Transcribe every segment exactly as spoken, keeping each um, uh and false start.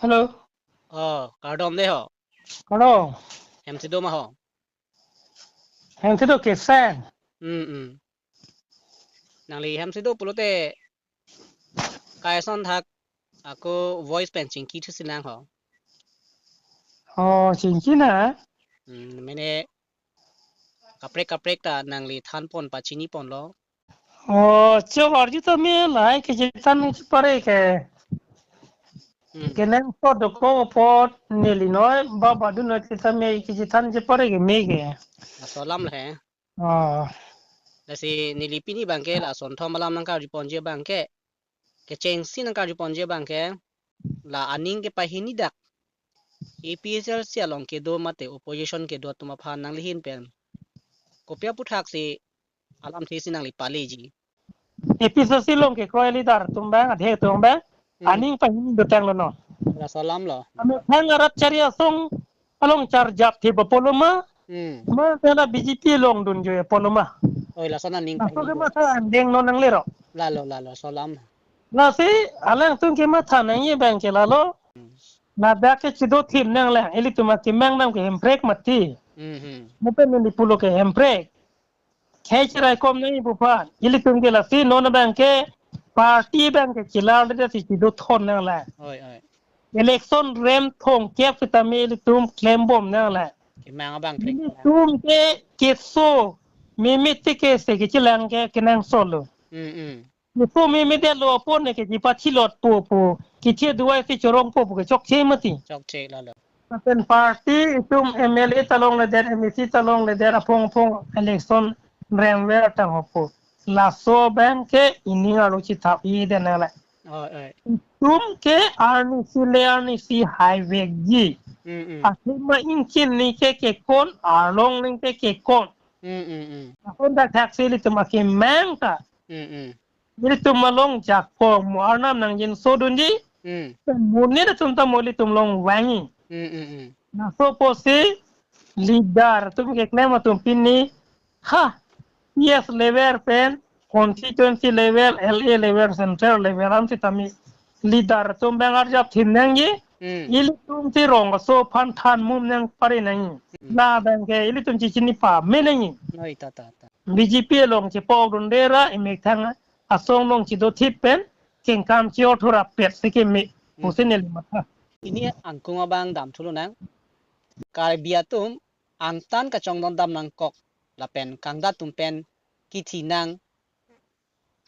Hello. Oh, kardom de ho. Hello. Hem si do ma ho? Hem si do kesen. Hmm, hmm. Nangli hem si do pulote kaison thak ako voice pen chingki thusi nang ho. Oh, chingki na? Hmm, mene kaprek kaprek ta nangli than pon pachini ponlo. Oh, chok arju ta me lahai kechethan nangji pare ke. Hmm. Kenangsot dokok apot neli noi, ba badu noi seta me kechethan nangji pare ke me ke. Laso alam le he. Oh. Lasi neli pini abang ke la asonthom alam nangkarju ponji abang ke, kechengsi nangkarju ponji abang ke, la aning kepahini dak A P H L C along kedo mate opposition kedo atum aphan nangli ahin pen kopi aputhaksi alamthe si nangli paleji? A P H L C along kekroi leader atum abang, adhe atum abang, Hmm. aning pahini dotanglo non. Laso alam lo. Amethang arat chari asong along charjapthe ba pulo ma. Hmm. Ma tela B J P along dunjo ya pulo ma. Oi, laso aning laso pahini ke do. Matha andeng non nanglero. Lalo, lalo, laso alam. Lasi alangtum kematha nangji abang ke lalo. Hmm. Ladak ke chido thip nanglang, ilitum akemang nang ke Hemprek mati. Hmm, hmm. Mungkin neli pulo ke Hemprek. Khei chirai kom nangji pu aphan. Ilitum ke lasi non abang ke party abang ke chelardet si chido thon nanglang. Oi, oi. Election rem thomkep seta me ilitum klembom nanglang. Kemang abang prek. Ilitum ke keso mimit ti ke se kechelang ke kenangsot lo. Hmm, hmm. Keso mimit lo apot ne keji pathilot po po, keche duai si chorong po po ke chokche mati. Chokche lalo. Lapen party itum M L A ta longledet, M A C ta longledet, aphong aphong election remver tang ho pu. Laso abang ke ining arlo chithap-i den nanglang. Oi, oi. Itum ke arnisi le arnisi haivekji. Hmm, hmm. Athema ingchin ningke kekon, arlong ningke kekon. Hmm, hmm, hmm. Akon dak thaksi ilitum akemang ta. Hmm, hmm. Ilitum along jakong mo arnam nangjinso dunji. Hmm. Monit atum ta mo ilitum along vangji. Hmm, hmm, hmm. Laso apotsi leader atum keklem atum pini, ha, P S level pen, constituency level, L A level, central level, an sitame leader atum abang arjap thin nangji. Hmm. Ilitum si rong aso aphan than mum nang pare nangji. Hmm. La abang ke ilitum chichini pame nangji. Oi, ta, ta, ta. B J P along chepok dunde ra, imethang asong along chido thip pen kengkam chi-or thurap pet si keme. Hmm. Pusi neli matha. Pini angkung abang damthu lonang. Karbi atum angtan kachongdondam nangkok lapen kangdat atum pen kithi nang,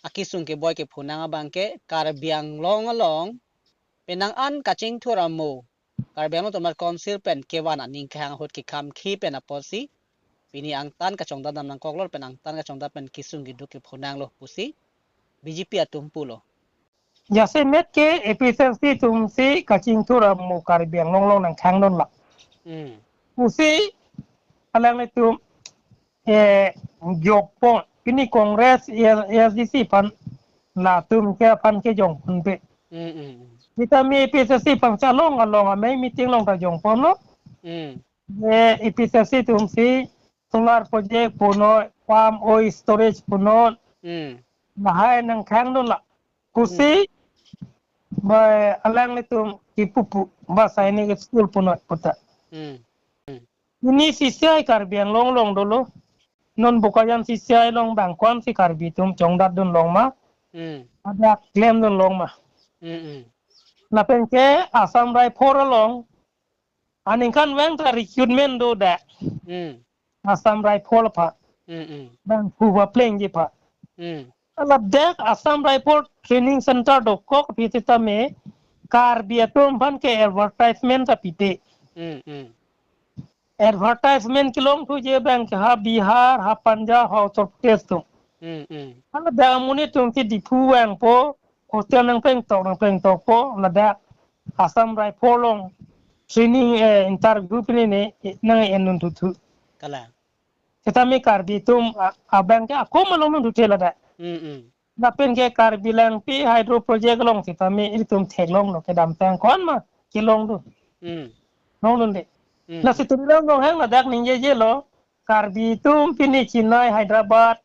akesung keboi kepho nang abang ke Karbi Anglong along penang an kachingthur amo Karbi Anglong Autonomous Council pen kevan aning kehang ahut kekham khi pen apotsi pini angtan kachongdondam nangkoklo pen angtan kachongdondam pen kesung keduk kepho nanglo pusi B J P atum pulo. Jasemet ke A P H L C atum si kachingthur amo Karbi Anglong along nangkhang dunlang. Hmm. Pusi alanglitum, eh, jokpon. Pini Congress, A S D C aphan latum ke aphan ke jongponpe. Hmm, hmm, hmm. Sitame A P H L C aphan chalong along amei meeting along ta jongponlo. Hmm. Ye A P H L C atum si solar project punoi, palm oil storage punoi. Hmm. Lahai nangkhang dunlang. Pusi, hmm, ba alanglitum kipu pu, ba sainik school punoi puta. Hmm. Hmm. Pini C C I Karbi Anglong along dolo. Non Bokajan C C I along bang ko-an si Karbi atum chongdat dun long ma. Hmm. Ada klem dun long ma. Hmm, hmm. Lapen ke Assam Rifle along aningkanvang ta recruitment do dak. Hmm. Assam Rifle aphan. Hmm, hmm. Bang phu ba plengji aphan. Hmm. Ladak Assam Rifle Training Center dokok pi sitame Karbi atum aphan ke advertisement ta pipe. Hmm, hmm. Advertisement kelongthuji abang ke ha Bihar, ha Punjab, ha Uttar Pradesh atum. Hmm, hmm. Ladak amonit atum si Diphu vangpo, hostel nangplengtok, nangplengtokpo, ladak Assam Rifle along training, eh, interview pini ne nang-en dun thuthu. Kalang. Sitame Karbi atum a-, abang ke ako malom dun thuthe ladak. Hmm, hmm. Lapen ke Karbi Langpi Hydro Project along sitame ilitum theklonglo kedamtang ko-an ma kelong dun. Hmm. Long dunde. Hmm. Lasi turi long long hang ladak ningjejelo. Karbi atum pini Chennai, Hyderabad,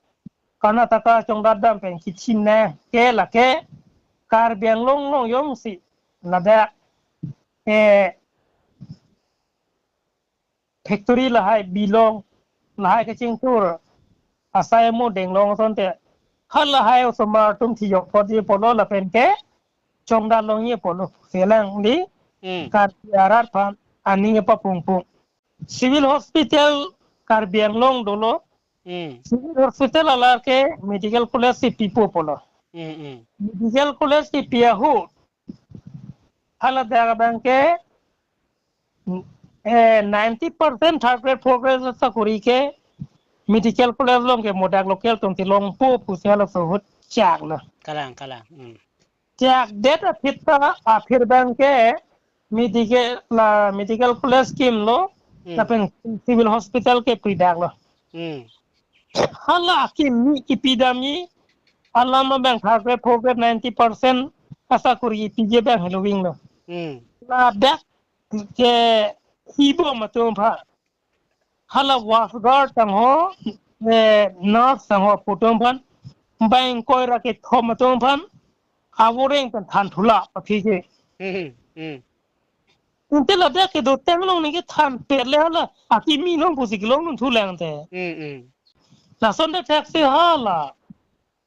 Karnataka chongdat dam pen kichin ne ke lake Karbi Anglong along jongsi ladak eh, factory lahai bilong, lahai kachingthur asai mo denglong asonte, halahai osomar atum thijok podi apotlo lapen ke chongdalongji apotlo. Selang di Hmm. Karbi arat aphan aning kepapungpung. Civil Hospital Karbi Anglong dolo. Hmm. Civil Hospital alar ke medical college si pipo apotlo. Hmm, hmm. Medical college si pi ahut, haladak abang ke, eh, ninety percent third grade, fourth grade asakori ke medical college along ke modak local atum si longpo pusi halaso ahut chak lo. Kalang, kalang. Hmm. Chak det aphi ta, aphi abang ke medical, la medical college kimlo, Hmm. lapen civil hospital ke pridaklo. Hmm. Hala akimi kipidamji alam abang third grade, fourth grade, ninety percent asakori piji abang helo vinglo. Hmm. Ladak ke hibom atum aphan, hala ward guard tangho, eh, nurse tangho pu atum aphan, bang koi ra kethom atum aphan avoreng pen than thulap aphi ke. Hmm, hmm. Ante ladak kedo tang along neke than pet le hala akimi along pusi kelong thulang te. Hmm, hmm. Lason de thak si hala,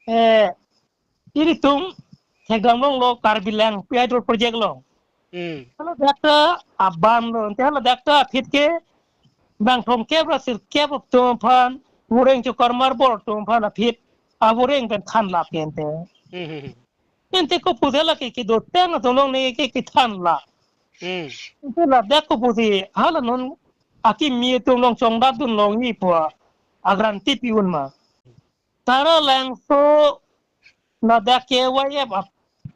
eh, ilitum thekdam longlo Karbi Langpi Hydro Project along. Hmm. Haladak ta aban lo, ante haladak ta aphi ke bang thomkep ra sirkep atum aphan, voreng chokar marbor atum aphan aphi avoreng pen than lap ke ante. Hmm, hmm, hmm. Ante kopusi hala ke kedo tang atum along neke kethan lap. Hmm. Ante ladak kopusi hala non akimi atum along chongdatdun longji pu a-guarantee pi-un ma. Taralangso ladak K Y F a,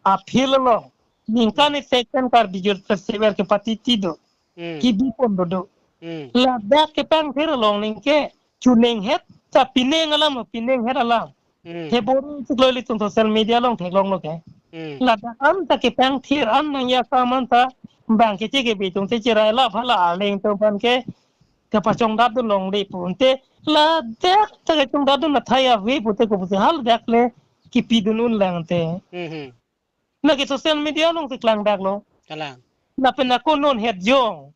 a-field along ningkan isi pen Karbi Youth Festival kepatiti do. Hmm. Kebipon do do. Hmm. Ladak kepangthir along ningke chuneng het ta pineng alam, pineng het alam. Hmm. Hebor chiklo ilitum social media along theklonglo ke. Hmm. Ladak anta kepangthir an nangji akam anta bang keche kebi atum si cherai lap, hala arleng atum aphan ke kepachongdatdun longle pu ante, ladak ta kachongdatdun athai ave pute kopusi haladak le kipidun unlang ante. Hmm, hmm. Lake social media along si klangdaklo. Kalang. Lapen ako non het jong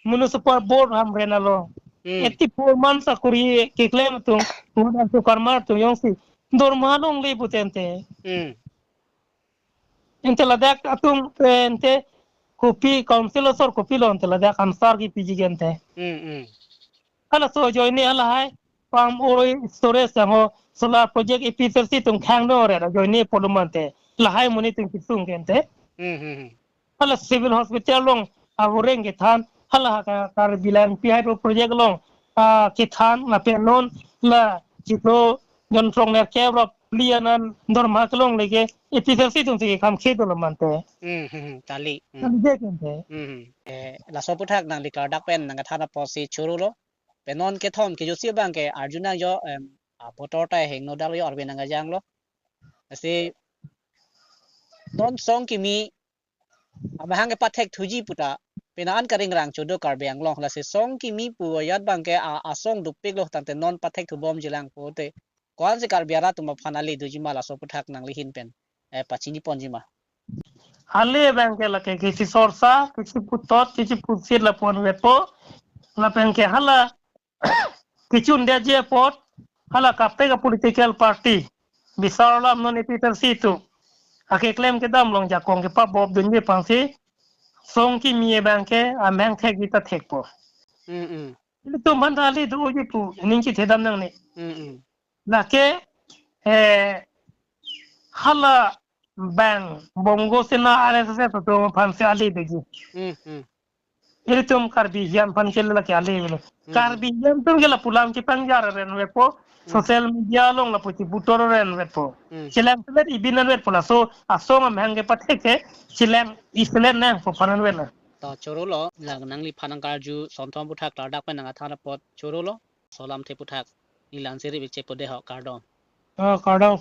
municipal board hamren along. Hmm. Eighty-four months sakori keklem atum, modal chokar mar atum jongsi dorma longle pute ante. Hmm. Ante ladak atum, eh, ante kopi council asor kopilo ante ladak answer kipiji ke ante. Hmm, hmm. Halaso ajoine halahai palm oil storage tangho solar project A P H L C atum khang do re ajoine apotlo mante. Lahai monit atum kisung ke ante. Hmm, hmm, hmm. Hala civil hospital along avoreng kethan, hala ha Ka-, Karbi Langpi Hydro Project along, ah, kethan, lapen non la chiklo jon throknerkep ra phli an-an dorma kelongle ke A P H L C atum si kekhamkhe dolo mante. Hmm, hmm, hmm, kali. Hmm. Kali je ke ante. Hmm, hmm. Eh, laso aphuthak nangli klardak pen nangkethan apotsi choro lo. Pen non kethom kejutsi abang ke arjunangjo, em, a-voter ta hingno dal yo arve nangkejanglo. Lasi non song kimi amahang kepathek thuji puta, pena an karingrang chodo Karbi Anglong, lasi song kimi pu ajat abang ke a, asong dopiklo tangte non pathek thubomjilang pute. Ko-ansi Karbi arat atum aphan ale doji ma laso aphuthak nangli ahin pen, eh, pachiniponji ma. Ale abang ke lake kisi sorsa, kisi putot, kisi pusit lapu-an vetpo, lapen ke hala kechun detji apot, hala kaprek a-political party bisar alam non A P H L C atum akeklem kedam along jakong kepabop dunji aphansi song kimi abang ke amahang thekji ta thekpo. Mm, mm. Ilitum aphan ta ale doji pu ning kithedam nangne. Mm, mm. Lake, eh, hala bang Bongo Sena R S S atum aphansi ale doji. Mm, mm. Ilitum Karbi hiam aphan ke lake ale lo. Hmm. Karbi hiam atum ke lapu alam kepangjar ren vetpo, hmm, social media along lapu chibutor ren vetpo. Hmm. Chelang selet ibin an vetpo laso asong amahang kepathek ke chelang iselet nangpo aphan vetlo. To choro lo, lang nangliphan nangkarju sonthom aphuthak klardak pen nangkethan apot choro lo, laso alamthe aphuthak neli la-ansi rip-ik chepo dei ho, kardom. Oh, kardom.